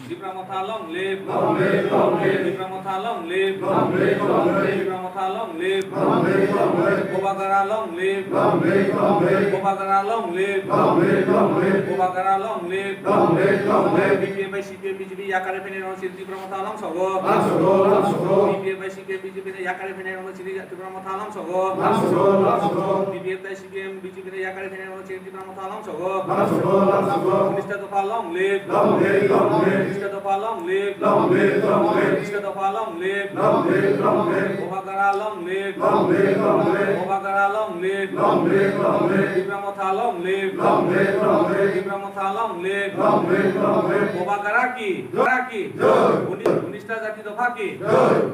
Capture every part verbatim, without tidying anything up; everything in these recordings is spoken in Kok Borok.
Tipra Motha long live. Long live, long live. Tipra Motha long live. Long live, long live. Tipra Motha long live. Long live, long live. Bubagra long live. Long live, long live. Bubagra long live. Long live, long live. Bubagra long live. Long live, long live. B P F bai C P M B J P yakare phainai rok chini Tipra Motha long sogo. Long sogo, long sogo. B P F bai C P M B J P ni yakare phainai rok chini Tipra Motha long sogo. Long sogo, long sogo. B P F bai C P M B J P ni yakare phainai rok chini Tipra Motha long sogo. Long sogo, long sogo. Unis ta dopha long live. Long live, long live. Unis ta dopha long live. Long live, long live. Unis ta dopha long live. Long live, long live. Bubagra long live. Long live, long live. Bubagra long live. Long live, long live. Tipra Motha long live. Long live, long live. Tipra Motha long live. Long live, long live. Bubagra ki, Bubagra ki. Jai. Unis, unis ta jati dopha ki. Jai.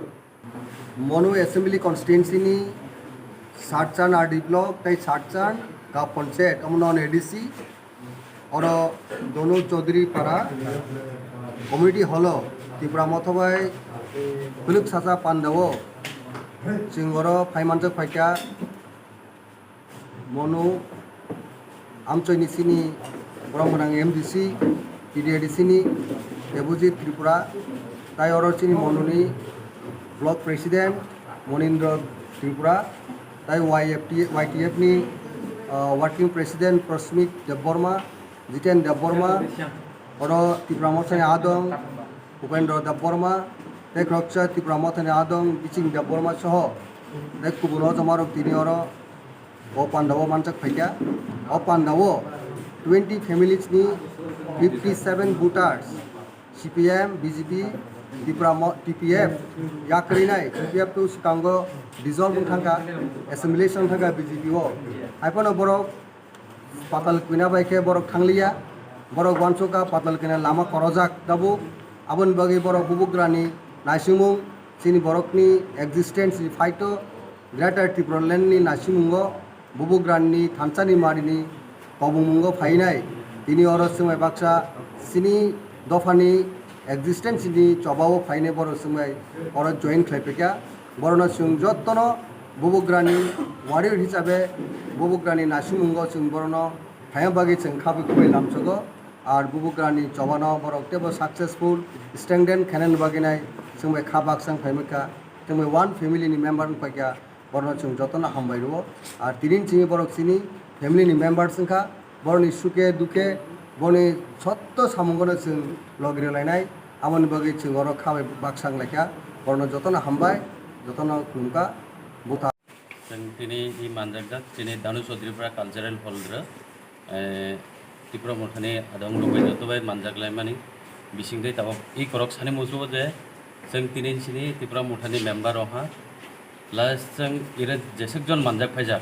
Monu Assembly Constituency ni Satchan R D Block tei Satchan Gap Panchayat, omo non A D C, oro Donu Chaudhary Para Community Hall o Tipra Motha bai Phuluk Sacha Pandao chwng oro phai manjak phaikha. Monu amchoini chini borok gwnang M D C, T D A D C ni Debojit Tripura, tai oro chini Monuni Block President Monindra Tripura, tai Y F T, Y T F ni, ah, Working President Prasmit Debbarma, Jiten Debbarma, oro Tipra Mothani adong Upendra Debbarma, tei khoroksa Tipra Mothani adong Biching Debbarma soho tei kubun o joma rok tini oro o pandao manjak phaikha. O pandao twenty families ni fifty seven voters, C P M, B J P, Tipra Mo-, T P F, yakrwinai T P F to swkango dissolve wng thangkha, assimilation wng thangkha B J P o. Haiphano borok Patal Kwina bai khe borok thangliya, borok uansukha Patal Kwina lama korojak tabuk. Aboni bagwi borok bubugrani naisingmung, chini borokni existence ni phaito Greater Tipraland ni naisingungo bubugrani thansani marini kobongmungo phainai. Tini oro swngbai baksa chini dophani existence ni chobao phainai borok swngbai oro join khlaipaikha. Borokno chwng jottono bubugrani warrior hisabe bubugrani naisingungo chwng borokno phaina bagwi chwng khabwi kubui lamsogo. Ar bubugrani chobano borok teibo successful strengthen khainani bagwi nai chwngbai kha baksa wng phaimaikha, chwngbai one family ni member wng paikha. Borokno chwng jotono hambai rwo. Ar tini chini borok chini family ni members wngkha, borokni sukhe dukhe, borokni sotto samungono chwng logi rwlainai. Aboni bagwi chwng oro kha bai baksa wnglaikha. Borokno jotono hambai, jotono khulumkha, butha. Chwng tini i manjakjak chini Danu Chaudhary Para Cultural Hall rw. Eh, Tipra Mothani adong rok bai joto bai manjak lai mani bising tei tabok i korok sani muchungo je chwng tini sini Tipra Mothani member rok ha last chwng ire jeswk jon manjak phaijak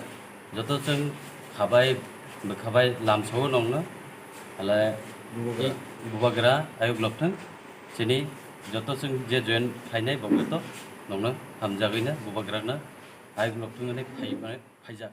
joto chwng khabai bwkhabai lamsao nongno hala i bubagra ayuk lok thwng chini joto chwng je join khlainai bo joto nongno hamjagwi no bubagra no ayuk lok thwng hwnwi phai phaijak.